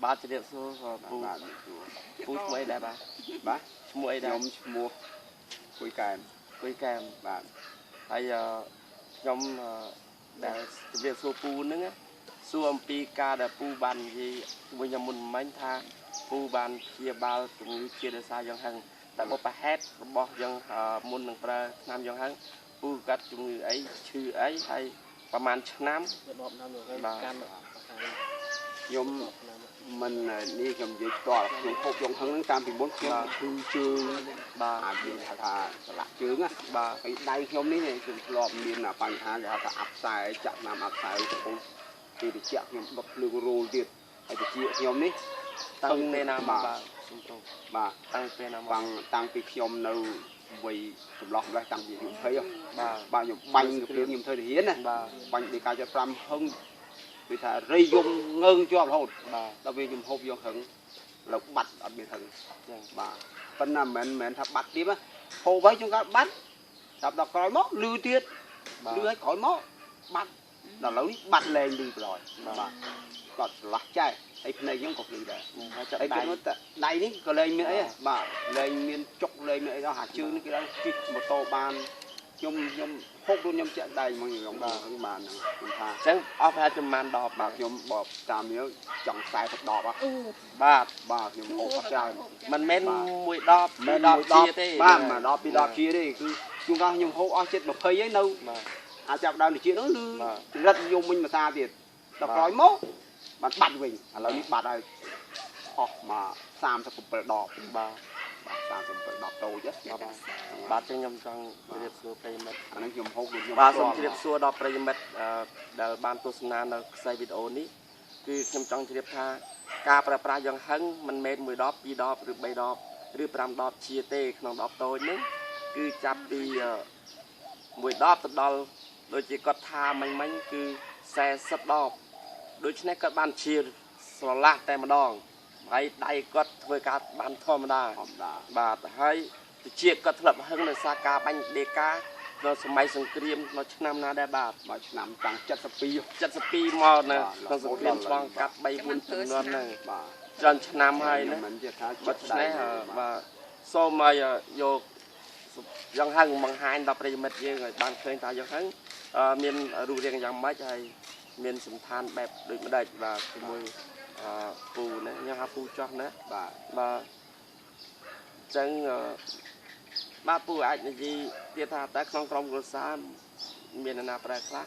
បាទ ជំរាបសួរពូ បាទ ពូឈ្មោះអីដែរបាទ បាទ ឈ្មោះអីដែរ ខ្ញុំឈ្មោះគួយកែម គួយកែម បាទ ហើយខ្ញុំដែលជំរាបសួរពូហ្នឹងសួរអំពីការដែលពូបាននិយាយជាមួយខ្ញុំមុនមិញថាពូបានព្យាបាលជំងឺជាដោយសារយ៉ាងហឹងតែបុព្វហេតុរបស់យ៉ាងមុននឹងប្រើថ្នាំយ៉ាងហឹងពូកាត់ជំងឺអីឈឺអីហើយប្រហែលឆ្នាំបាទ ខ្ញុំមិននេះខ្ញុំនិយាយផ្ទាល់ខ្ញុំហូបយងហឹងហ្នឹងតាមពីមុនខ្ញុំឈឺជើង បាទ អាចនិយាយថាស្លាក់ជើងណា បាទ ហើយដៃខ្ញុំនេះខ្ញុំធ្លាប់មានបញ្ហាគេហៅថាអាប់សែចាក់ថ្នាំអាប់សែទៅទីតិចខ្ញុំដុតភ្លើងរោលទៀតហើយតិចខ្ញុំនេះ តាំងពេលណាមកបាទសុំទោស បាទ តាំងពេលណាមក តាំងពីខ្ញុំនៅវ័យចម្លោះម្លេះតាំងពីអាយុ20 បាទ បាទខ្ញុំបាញ់ភ្លើងខ្ញុំធ្វើទាហានណា បាទ បាញ់ដេកា75ហឹងគឺថារៃយំងើងជាប់រហូត បាទ ដល់ពេលខ្ញុំហូបយកហឹងលើបាត់អត់មានហឹង ចឹង បាទប៉ុន្តែមិនមែនថាបាត់ទៀតហូបហើយជួនកាលបាត់ដល់ដល់ក្រោយមកលឺទៀតលឺហើយក្រោយមកបាត់ដល់ឥឡូវនេះបាត់លែងលឺបណ្ដោយបាទគាត់ឆ្លាស់ចែហើយភ្នែកខ្ញុំក៏ភ្លឺដែរ ហើយ ដៃដៃនេះក៏លែងមានអីបាទលែងមានចុកលែងមានអីដល់ហាជើងនេះគេដល់ជិះម៉ូតូបានខ្ញុំខ្ញុំហូបខ្លួនខ្ញុំចាក់ដៃមកខ្ញុំបាទបានខ្ញុំថា អញ្ចឹងអស់ប្រហែលប្រហែលដប បាទខ្ញុំបបតាមនេះចង់40ដប បាទ បាទខ្ញុំហូបអត់ច្រើន មិនមែនមួយដប មិន ដបជាទេ បាទមួយដបពីរដបជាទេគឺជួនកាលខ្ញុំហូបអស់ចិត្ត20ហើយនៅ បាទ អាចចាប់ដើមតិចនោះឬរឹតយំវិញមួយសាទៀតដល់ក្រោយមកបានបាត់វិញឥឡូវនេះបាត់ហើយអស់មក37ដប បាទ បាទ37ដបតូច បាទបាទចឹងខ្ញុំចង់ជម្រាបសួរប្រិយមិត្ត អានេះខ្ញុំហូបខ្ញុំ បាទសូមជម្រាបសួរដល់ប្រិយមិត្តដែលបានទស្សនានៅខ្សែវីដេអូនេះគឺខ្ញុំចង់ជម្រាបថាការប្រើប្រាស់យ៉ាងហឹងមិនមែន1ដប2ដបឬ3ដបឬ5ដបជាទេក្នុងដបតូចនេះគឺចាប់ពី1ដបទៅដល់ដូចជាគាត់ថាមិញមិញគឺ40ដបដូច្នេះគាត់បានជាស្រឡះតែម្ដងហើយដៃគាត់ធ្វើការបានធម្មតាបាទហើយតិចគាត់ធ្លាប់ហឹងដោយសារការបាញ់ដេកានៅសម័យសង្គ្រាមនៅឆ្នាំណាដែរបាទ បាទឆ្នាំតាំង72 72មកណាក្នុងសង្គ្រាមឆ្លងកាត់3 4ចំនួនហ្នឹង បាទ ច្រើនឆ្នាំហើយណា មិនជាថា ដូច្នេះបាទសូមឲ្យយកយ៉ាងហឹងបង្ហាញដល់ប្រិយមិត្តយើងឲ្យបានឃើញថាយ៉ាងហឹងមានរូបរាងយ៉ាងម៉េចហើយមានសន្តានបែបដូចម្ដេចបាទជាមួយពូណាខ្ញុំហៅពូចោះណា បាទ បាទអញ្ចឹងបាទពូអាចនិយាយទៀតថាតើក្នុងក្រុមគ្រួសារមាននរណាប្រើខ្លះ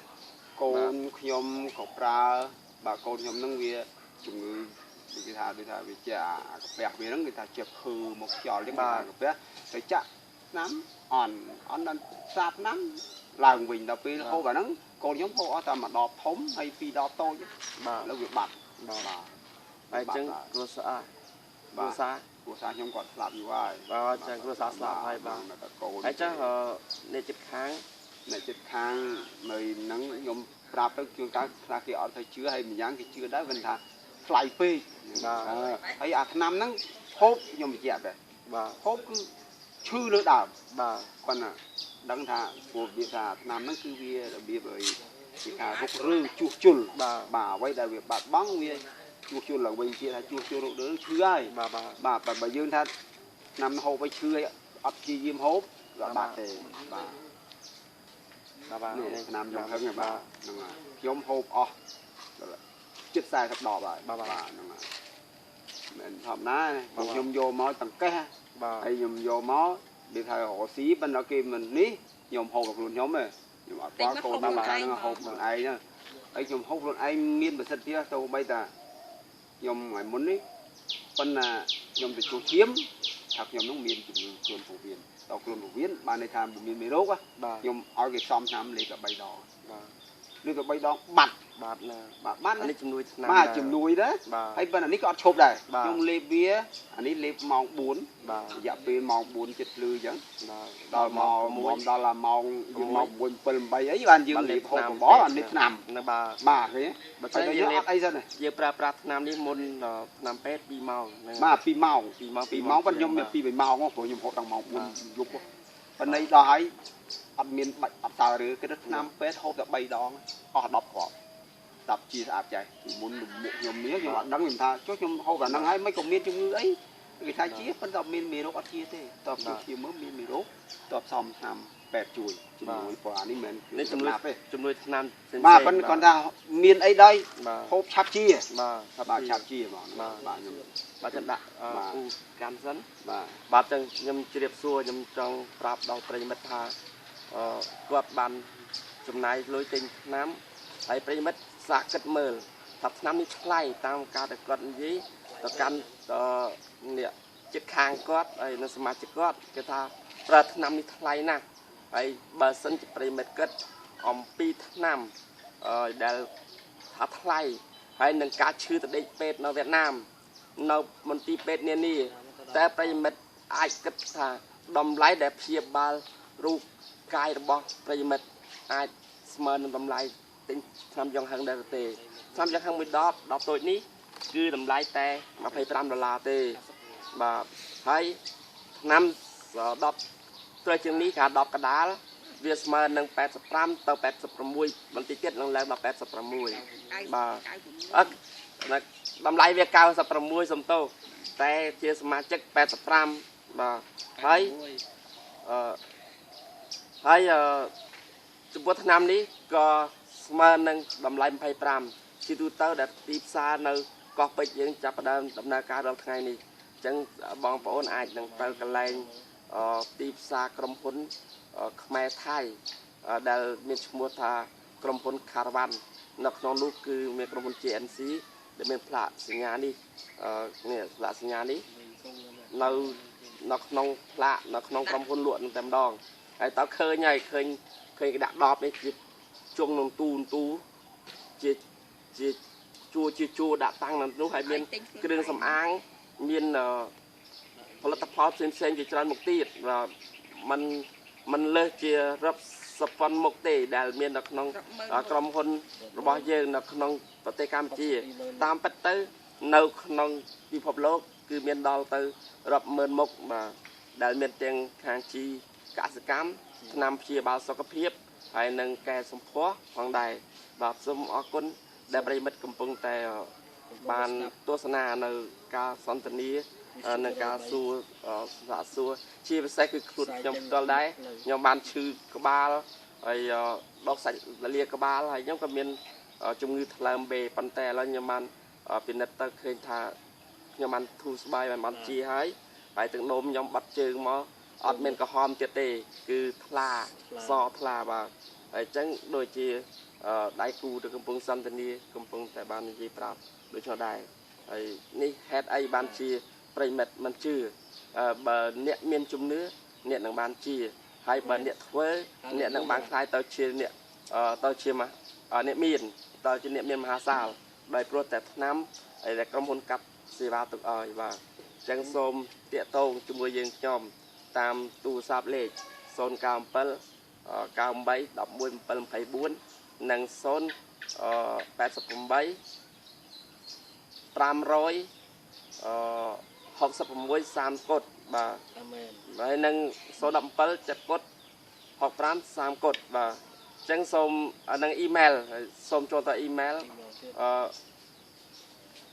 កូនខ្ញុំក៏ប្រើបាទកូនខ្ញុំនឹងវាជំងឺគេថាដូចថាវាជាកាពះវាហ្នឹងគេថាជាភឺមកខ្យល់ទេបាទកាពះទៅចាក់ថ្នាំអន់អន់ដល់សាបថ្នាំឡើងវិញដល់ពេលហូបអាហ្នឹងកូនខ្ញុំហូបអស់តែមួយដបធំហើយពីរដបតូច បាទ ឥឡូវវាបាត់ បាទហើយអញ្ចឹងគ្រួសារ គ្រួសារគ្រួសារខ្ញុំគាត់ស្លាប់យូរហើយ បាទចឹងគ្រួសារស្លាប់ហើយបាទ កូន ហើយចឹងអ្នកចិត្តខាង អ្នកចិត្តខាងនៅហ្នឹងខ្ញុំប្រាប់ទៅជួនកាលខ្លះគេអត់ទៅជឿហើយម្យ៉ាងគេជឿដែរមិនថាថ្លៃពេក បាទ ហើយអាថ្នាំហ្នឹងហូបខ្ញុំបញ្ជាក់ដែរ បាទ ហូបគឺឈឺលើដើម បាទ ប៉ុន្តែដឹងថាព្រោះវាថាថ្នាំហ្នឹងគឺវារបៀបអីគេថារុករើជួសជុល បាទ បាទអ្វីដែលវាបាត់បង់វាជួសជុលឡើងវិញទៀតថាជួសជុលរុករើឈឺហើយ បាទ បាទបើយើងថាថ្នាំហូបឲ្យឈឺហើយអត់ព្យាយាមហូបវាអត់បាត់ទេបាទ បាទ នេះថ្នាំយងហឹងបាទហ្នឹងហើយខ្ញុំហូបអស់ជិត40ដបហើយ បាទ ហ្នឹងហើយមិនធម្មតាខ្ញុំយកមកតង្កេះ បាទ ហើយខ្ញុំយកមកវាថារកស៊ីប៉ុន្តែគេមិននេះខ្ញុំហូបឲ្យខ្លួនខ្ញុំទេខ្ញុំអត់ស្គាល់កូនតាមខាងហូបខ្លួនឯងណាហើយខ្ញុំហូបខ្លួនឯងមានប្រសិទ្ធភាពទៅបីតាខ្ញុំថ្ងៃមុននេះប៉ុន្តែខ្ញុំទៅជួសឈាមថាខ្ញុំនឹងមានជំងឺខ្លួនពោះវៀនដល់ខ្លួនពោះវៀនបានន័យថាមានមេរោគខ្ញុំឲ្យគេផ្សំថ្នាំលេខ3ដង បាទ ឬក៏3ដងបាត់ បាទណា បាទបាត់ នេះជំនួយថ្នាំ បាទជំនួយដែរ បាទ ហើយប៉ុន្តែនេះក៏អត់ឈប់ដែរ បាទ ខ្ញុំលេបវាអានេះលេបម៉ោង4 បាទ រយៈពេលម៉ោង4ចិត្តភ្លឺអញ្ចឹង បាទ ដល់មកដល់ម៉ោងយើងម៉ោង6 7 8អីបានយើងលេបហូបកំបោអានេះថ្នាំ ណាបាទ បាទឃើញ បើ តែ តែយើង យើងអត់អីសិនទេ យើងប្រើប្រាស់ថ្នាំនេះមុនថ្នាំពេទ្យ2ម៉ោងហ្នឹង បាទ2ម៉ោង 2ម៉ោង 2ម៉ោងប៉ុន្តែខ្ញុំមាន2 3ម៉ោងហ៎ព្រោះខ្ញុំហូបដល់ម៉ោង4យប់ប៉ុន្តែដល់ហើយអត់មានបាច់អត់តើរើគេទៅថ្នាំពេទ្យហូបតែ3ដងអស់10គ្រាប់ ស្ដាប់ជាស្អាតចេះពីមុនមុខខ្ញុំនេះខ្ញុំអត់ដឹងខ្ញុំថាចុះខ្ញុំហូបអាហ្នឹងហើយមិនក៏មានជំងឺអីគេថាជាប៉ុន្តែមានមេរោគអត់ជាទេតបជាមើលមានមេរោគតបសំឆ្នាំពេទ្យជួយជំនួយព្រោះអានេះមិនមែន ជំនួយជំនួយថ្នាំ បាទប៉ុន្តែគាត់ថាមានអីដែរហូបឆាប់ជា បាទ បាទឆាប់ជាហ្មងបាទខ្ញុំ បាទខ្ញុំដាក់ពូកាន់សិនបាទបាទចឹងខ្ញុំជ្រាបសួរខ្ញុំចង់ប្រាប់ដល់ប្រិយមិត្តថាគាត់បានចំណាយលុយទិញថ្នាំហើយប្រិយមិត្តសាកគិតមើលថាថ្នាំនេះថ្លៃតាមការដែលគាត់និយាយទៅកាន់អ្នកជិតខាងគាត់ហើយនៅសមាជិកគាត់គេថាប្រើថ្នាំនេះថ្លៃណាស់ហើយបើសិនជាប្រិយមិត្តគិតអំពីថ្នាំដែលថាថ្លៃហើយនឹងការឈឺទៅដេកពេទ្យនៅវៀតណាមនៅមន្ទីរពេទ្យនានាតែប្រិយមិត្តអាចគិតថាតម្លៃដែលព្យាបាលរូបកាយរបស់ប្រិយមិត្តអាចស្មើនឹងតម្លៃទិញថ្នាំយ៉ងហឹងដែរទេថ្នាំយ៉ងហឹងមួយដបដបតូចនេះគឺតម្លៃតែ25ដុល្លារទេបាទហើយថ្នាំ10ត្រូវជាងនេះគេ10កដាលវាស្មើនឹង85ទៅ86បន្តិចទៀតនឹងឡើងដល់86បាទអត់តម្លៃវា96សំទោសតែជាសមាជិក85បាទហើយអឺហើយចំពោះថ្នាំនេះក៏ស្មើនឹងតម្លៃ25ជាទូទៅដែលទីផ្សារនៅកោះពេជ្រយើងចាប់ផ្ដើមដំណើរការដល់ថ្ងៃនេះអញ្ចឹងបងប្អូនអាចនឹងទៅកន្លែងទីផ្សារក្រុមហ៊ុនខ្មែរថៃដែលមានឈ្មោះថាក្រុមហ៊ុនខារ៉ាវ៉ាន់នៅក្នុងនោះគឺមានក្រុមហ៊ុន GNC ដែលមានផ្លាកសញ្ញានេះនេះផ្លាកសញ្ញានេះនៅក្នុងផ្លាកនៅក្នុងក្រុមហ៊ុនលក់នឹងតែម្ដងហើយតើឃើញហើយឃើញគេដាក់ដបនេះជាជុងនឹងទូទូជាជាជួជាជួដាក់តាំងនៅនោះហើយមានគ្រឿងសម្អាងមានផលិតផលផ្សេងផ្សេងជាច្រើនមុខទៀតมันលើសជារាប់សពាន់មុខទេដែលមាននៅក្នុងក្រុមហ៊ុនរបស់យើងនៅក្នុងប្រទេសកម្ពុជាតាមពិតទៅនៅក្នុងពិភពលោកគឺមានដល់ទៅរាប់ម៉ឺនមុខបាទដែលមានទាំងខាងជីកសិកម្មថ្នាំព្យាបាលសុខភាពហើយនិងកែសម្ផស្សផងដែរបាទសូមអរគុណដែលប្រិយមិត្តកំពុងតែបានទស្សនានៅការសន្ទនានិងការសួរសាកសួរជាពិសេសគឺខ្លួនខ្ញុំផ្ទាល់ដែរខ្ញុំបានឈឺក្បាលហើយដុសសាច់លាក្បាលហើយខ្ញុំក៏មានជំងឺថ្លើមបេប៉ុន្តែឥឡូវខ្ញុំបានពិនិត្យទៅឃើញថាខ្ញុំបានធូរស្បើយបានជាហើយហើយទឹកនោមខ្ញុំបាត់ជើងមកអត់មានក្រហមទៀតទេគឺថ្លាសថ្លាបាទហើយអញ្ចឹងដូចជាដៃគូទៅកំពុងសន្ទនាកំពុងតែបាននិយាយប្រាប់ដូច្នោះដែរហើយនេះហេតុអីបានជាប្រិមិត្តមិនជឿបើអ្នកមានជំនឿអ្នកនឹងបានជាហើយបើអ្នកធ្វើអ្នកនឹងបានខ្លាយទៅជាអ្នកទៅជាអ្នកមានទៅជាអ្នកមានមហាសាលដោយព្រោះតែថ្នាំហើយដែលក្រុមហ៊ុនកាត់សេវាទុកឲ្យបាទអញ្ចឹងសូមតាក់ទងជាមួយយើងខ្ញុំតាមទូរស័ព្ទលេខ097 98 11 724និង088 500 66 30កុដបាទហើយនឹង017 7កុដ65 30កុដបាទអញ្ចឹងសូមនឹងអ៊ីមែលសូមចូលទៅអ៊ីមែល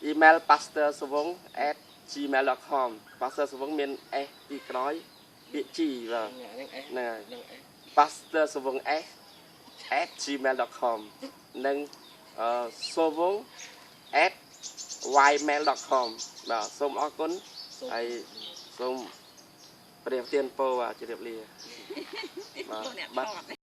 អ៊ីមែល pastorsavong@gmail.com pastor សវងមាន s ពីក្រោយពាក្យ G បាទហ្នឹងហើយ pastorsavong@gmail.com និង savong@ymail.com បាទសូមអរគុណហើយសូមព្រះទានពរបាទជម្រាបលាបាទ។